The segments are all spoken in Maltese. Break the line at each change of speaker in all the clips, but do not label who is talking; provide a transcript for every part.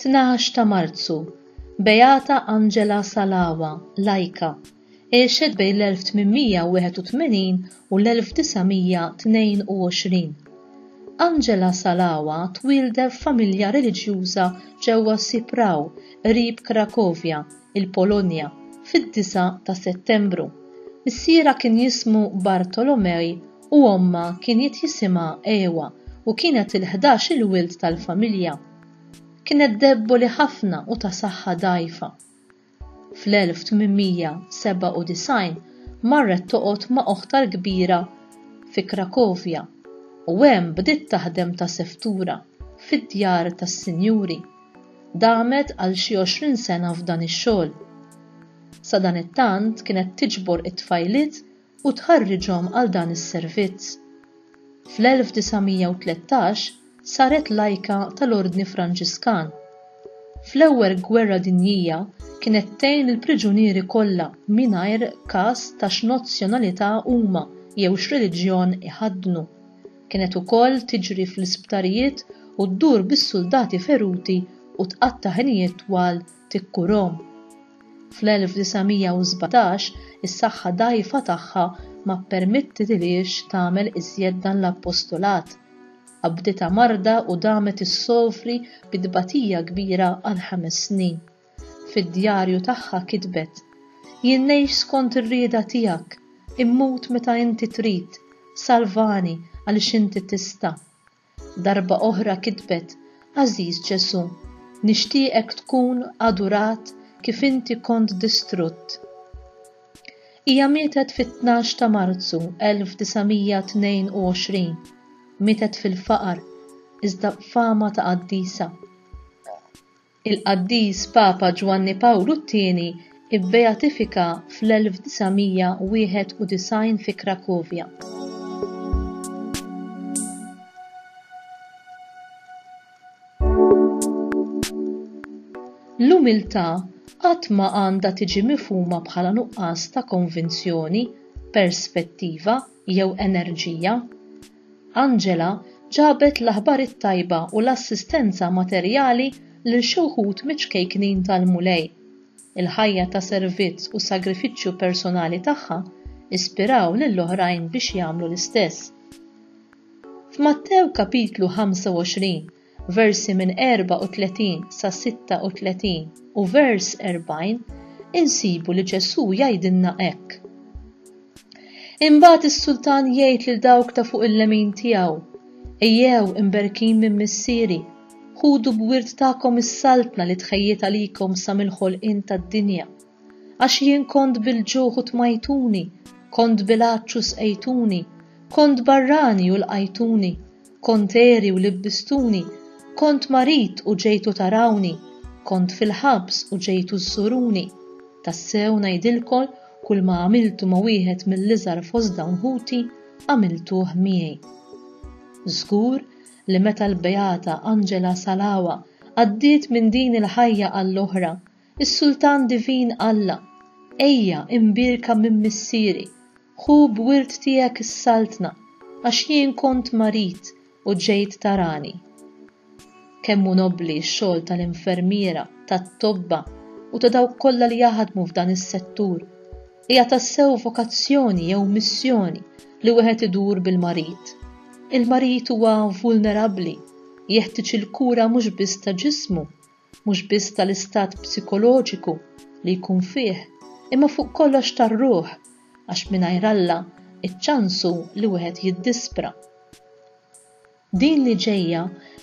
12 ta' Marzu, Beata Angela Salawa, lajka, għexet bejn l-1881 u l-1922. Angela Salawa twieldet f'familja reliġjuża ġewwa Sipraw, qrib Krakovja, il-Polonja, fid-9 ta' Settembru. Missierha kien jismu Bartolomej u ommha kien jisimha Ewa u kienet il-ħdax-il wild tal-familja. Kienet debboli ħafna u ta' saħħa dgħajfa. Fl-1897 marret toqgħod ma' oħtha l-kbira fi Krakovja u hemm bdiet taħdem ta' seftura fid-djar tas-sinjuri. Damet għal xi 20 sena f'dan ix-xogħol. Sadanittant kienet tiġbor it-tfajliet u tħarriġhom għal dan is-servizz. Fl-1913 saret lajka tal-Ordni Franġiskan. Fl-Ewwel Gwerra Dinjija kienet tgħin lill-priġunieri kollha mingħajr każ ta' x'nozzjonalità huma jew x'reliġjon iħaddnu. Kienet ukoll tiġri fl-isptarijiet u ddur bis-suldati feruti u tqatta' ħinijiet twal tikkurhom. Fl-1917 is-saħħa dgħajfa tagħha ma ppermettitilhiex tagħmel iżjed dan l-appostolat. Qabditha marda u damet issofri bi tbatija kbira għal ħames snin. Fid-djarju tagħha kitbet, Jien ngħix skont ir-rieda tiegħek, immut meta inti trid, salvani għaliex inti tista'. Darba oħra kitbet, Għażiż Ġesù, nixtieqek tkun adurat kif inti kont distrutt. Hija mietet fit-tnax ta' Marzu 1922. Mietet fil-faqar, iżda b'fama ta' qaddisa. Il-Qaddis Papa Ġwanni Pawlu t-Tieni bbeatifika fl-1991 fi Krakovja. L-umiltà qatt ma għandha tiġi mifhuma bħala nuqqas ta' konvinzjoni, perspettiva jew enerġija. Angela ġabet l-aħbar it-tajba u l-assistenza materjali lil xi wħud miċ-ċkejknin tal-Mulej. Il-ħajja ta' servizz u sagrifiċċju personali tagħha ispiraw lil oħrajn biex jagħmlu l-istess. F'Mattew kapitlu 25, versi minn 34 sa 36 u vers 40, insibu li Ġesù jgħidilna hekk. Imbagħad is-sultan jgħid lil dawk ta' fuq il-lemin tiegħu, Ejjew imberkin minn missieri, ħudu b'wirt tagħkom is-saltna li tħejjiet għalikom sa mill-ħolqien tad-dinja. Għax jien kont bil-ġuħ u tmajtuni, kont bil-għatx u sqejtuni, kont barrani u lqajtuni, kont għeri u libbistuni, kont marid u ġejtu tarawni, kont fil-ħabs u ġejtu żżuruni. Tassew ngħidilkom kull ma għamiltu ma' wieħed mill-iżgħar fost dawn ħuti, għamiltuh miegħi. Żgur li meta l-Beata Angela Salawa għaddiet minn din il-ħajja għall-oħra, Is-Sultan Divin Alla, ejja imbierka minn Missieri, ħu b'wirt tiegħek is-saltna, għax jien kont marid u ġejt tarani. Kemm hu nobbli x-xogħol tal-infermiera, tat-tobba u ta' dawk kollha li jaħdmu f'dan is-settur. Hija tassew vokazzjoni jew missjoni li wieħed idur bil-marid. Il-marid huwa vulnerabbli, jeħtieġ il-kura mhux biss ta' ġismu, mhux biss tal-istat psikoloġiku li jkun fih, imma fuq kollox tar-ruħ, għax mingħajr Alla ċ-ċans hu li wieħed jiddispra. Din li ġejja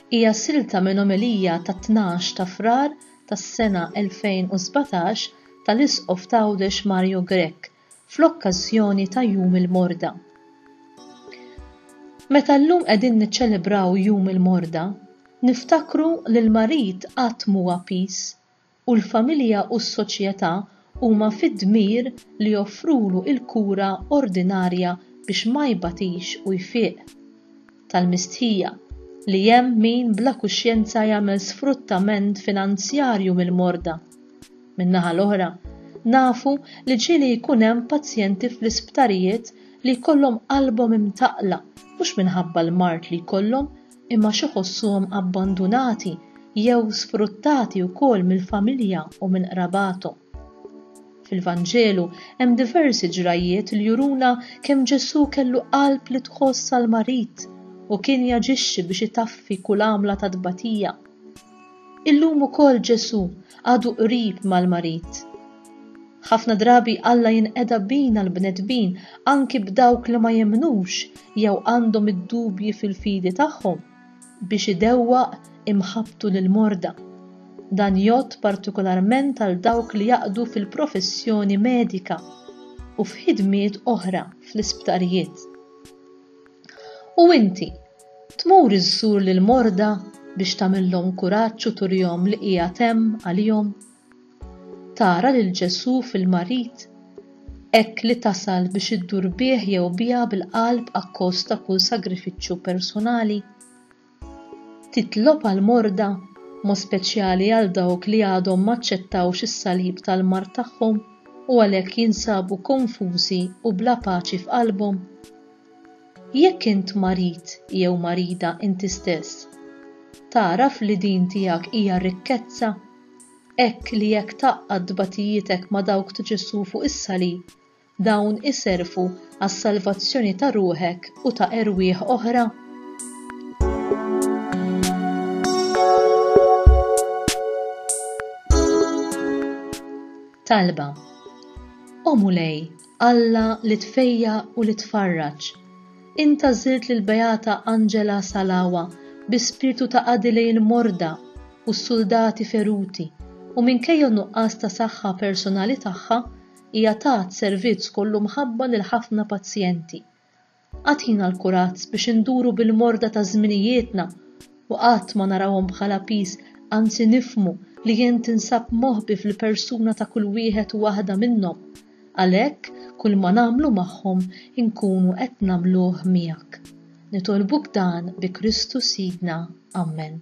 hija silta minn omelija tat-tnax ta' Frar tas-sena 2017 tal-Isqof t'Għawdex Mario Grech fl-okkażjoni ta' Jum il-Morda. Meta llum qegħdin niċċelebraw Jum il-Morda, niftakru li l-marid qatt m'huwa piż u l-familja u s-soċjetà huma fid-dmir li joffrulu l-kura ordinarja biex ma jbatix u jfiq. Tal-mistħija li hemm min bla kuxjenza jagħmel sfruttament finanzjarju mill-morda. Min-naħa l-oħra, nafu li ġieli jkun hemm pazjenti fl-isptarijiet li jkollhom qalbhom imtaqqla mhux minħabba l-mard li jkollhom imma għax iħossuhom abbandunati jew sfruttati wkoll mill-familja u minn qrabathom. Fil-Vanġelu hemm diversi ġrajjiet li juruna kemm Ġesù kellu qalb li tħoss għall-marid u kien jaġixxi biex itaffi kull għamla ta' tbatija. Illum ukoll Ġesù għadu qrib mal-marid. Ħafna drabi Alla jinqeda bina l-bnedmin anki b'dawk li ma jemmnux jew għandhom id-dubji fil-fidi tagħhom biex idewwaq imħabbtu lill-morda. Dan jgħodd partikolarment għal dawk li jaqdu fil-professjoni medika u f'ħidmiet oħra fl-isptarijiet. U inti, tmur iżżur lill-morda biex tagħmillhom kuraġġ u turihom li qiegħed hemm għalihom? Tara lil Ġesù fil-marid, hekk li tasal biex iddur bih jew biha bil-qalb akkost ta' kull sagrifiċċju personali? Titlob għall-morda, mod speċjali għal dawk li għadhom m'aċċettawx is-salib tal-mard tagħhom u għalhekk jinsabu konfużi u bla paċi f'qalbhom? Jekk int marid jew marida inti stess, tagħraf li din tiegħek hija rikkezza, hekk li jekk tgħaqqad tbatijietek ma' dawk ta' Ġesù fuq is-salib, Dawn iservu għas-salvazzjoni ta' ruħek u ta' erwieħ oħra. Talba O Mulej, Alla li tfejjaq u li tfarraġ, int għażilt lill-Beata Angela Salawa bi spirtu ta' qadi lejn il-morda u s-suldati feruti u minkejja n-nuqqas ta' saħħa personali tagħha, Hija tat servizz kollu mħabba lil ħafna pazjenti. Agħtina l-kuraġġ biex induru bil-morda ta' żminijietna u qatt ma narawhom bħala piż anzi nifhmu li int tinsab moħbi fil-persuna ta' kull wieħed u waħda minnhom. Għalhekk kull ma nagħmlu magħhom inkunu qed nagħmluh miegħek. Nitolbuk dan bi Kristu Sidna. Ammen.